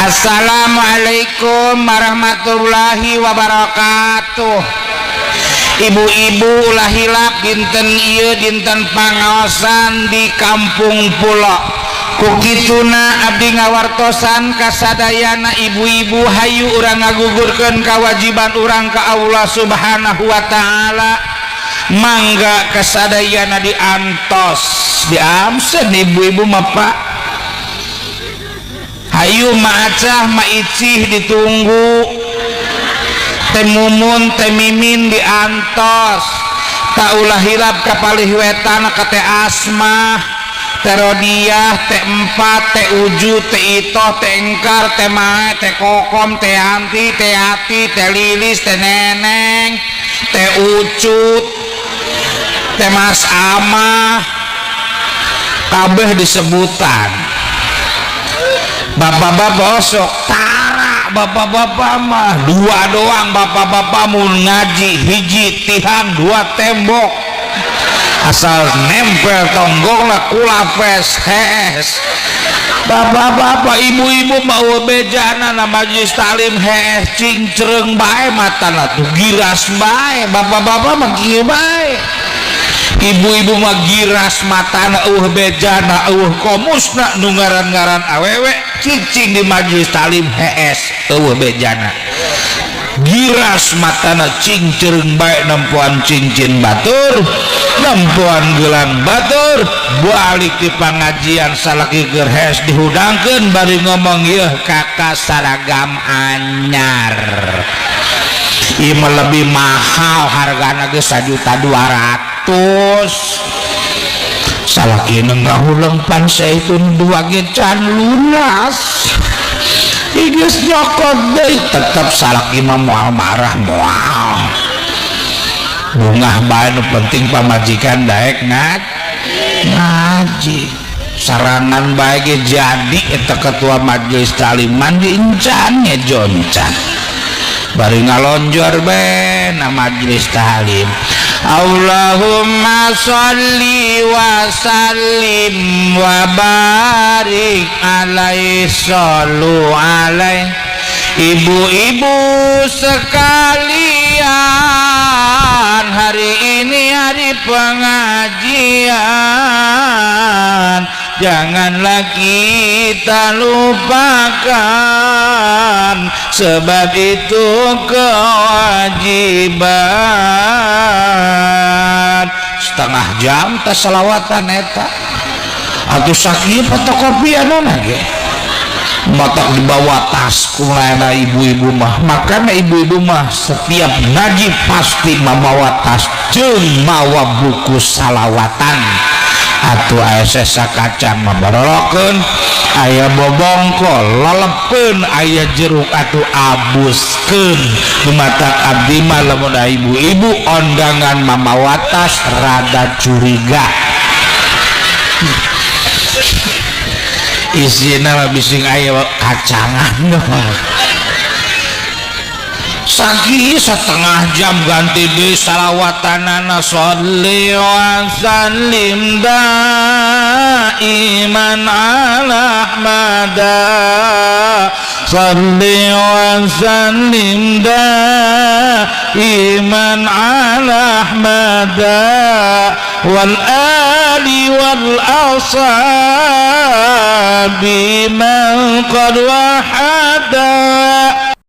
Assalamualaikum warahmatullahi wabarakatuh. Ibu-ibu, ulah hilap dinten ieu, dinten pangaosan di Kampung Pulo. Ku kituna abdi ngawartosan kasadayana ibu-ibu, hayu urang ngagugurkeun kewajiban urang ka Allah Subhanahu wa Ta'ala. Mangga kasadayana diantos, diamsen ibu-ibu mah, Pak. Hayu, Maacah, Maicih ditunggu, Teh Mumun, Teh Mimin diantos. Tak ulah hilap ka palih wetan, ka Teh Asmah, Teh Rodiah, Teh Empat, Teh Uju, Teh Itoh, Teh Engkar, Teh Mae, Teh Kokom, Teh Anti, Teh Ati, Teh Lilis, Teh Neneng, Teh Ucut, Teh Mas Amah, kabeh disebutan. Bapak-bapak osok tara, bapak-bapak mah dua doang. Bapak-bapak mau ngaji hiji tihang, dua tembok, asal nempel tonggong lah kulapes hees bapak-bapak. Ibu-ibu mau bejana na majelis taklim hees, cingcreung bae matana tuh, giras bae. Bapak-bapak mah kieu bae, ibu-ibu mah giras matana, bejana, komusna nu ngaran-ngaran awewe cicing di majelis taklim hees, euweuh bejana, giras matana, cingcreung bae, nempoan cincin batur, nempoan gelang batur. Balik di pengajian, salaki keur hees dihudangkeun, bari ngomong, "Yeuh, kakak, seragam anyar." Ieu mah lebih mahal hargana geus 1.200.000. Salakina ngahuleng, "Pan saitun dua ge can lunas." Geus nyokot deui, tetep salaki mah moal marah, moal bungah bae, nu penting pamajikan daek ngaji. Sarangan bae ge jadi eta ketua majelis taklim, mandi encan, ngejoncan, bari ngalonjor bae na majelis taklim, "Allahumma sholli wa sallim wa barik alaihi, shollu alaihi." Ibu-ibu sekalian, hari ini hari pengajian, janganlah kita lupakan, sebab itu kewajiban. Setengah jam tas selawatan eta atuh, sakieu fotokopian ge matak dibawa tas kulana ibu-ibu mah. Makanya ibu-ibu mah setiap ngaji pasti membawa tas jeung mawa buku salawatan atuh. Aya sesa kacang mabarolokeun, aya bobongkol lelepeun, aya jeruk atuh abuskeun. Matak abdi mah lamun ibu-ibu ondangan mamawa tas rada curiga, isina mah bising aya kacangan. Saki setengah jam ganti di salawatanana, "Sholli wa sallim daiman ala Ahmada, sholli wa sallim daiman ala Ahmada wal ali wal ashabi man qad wahada."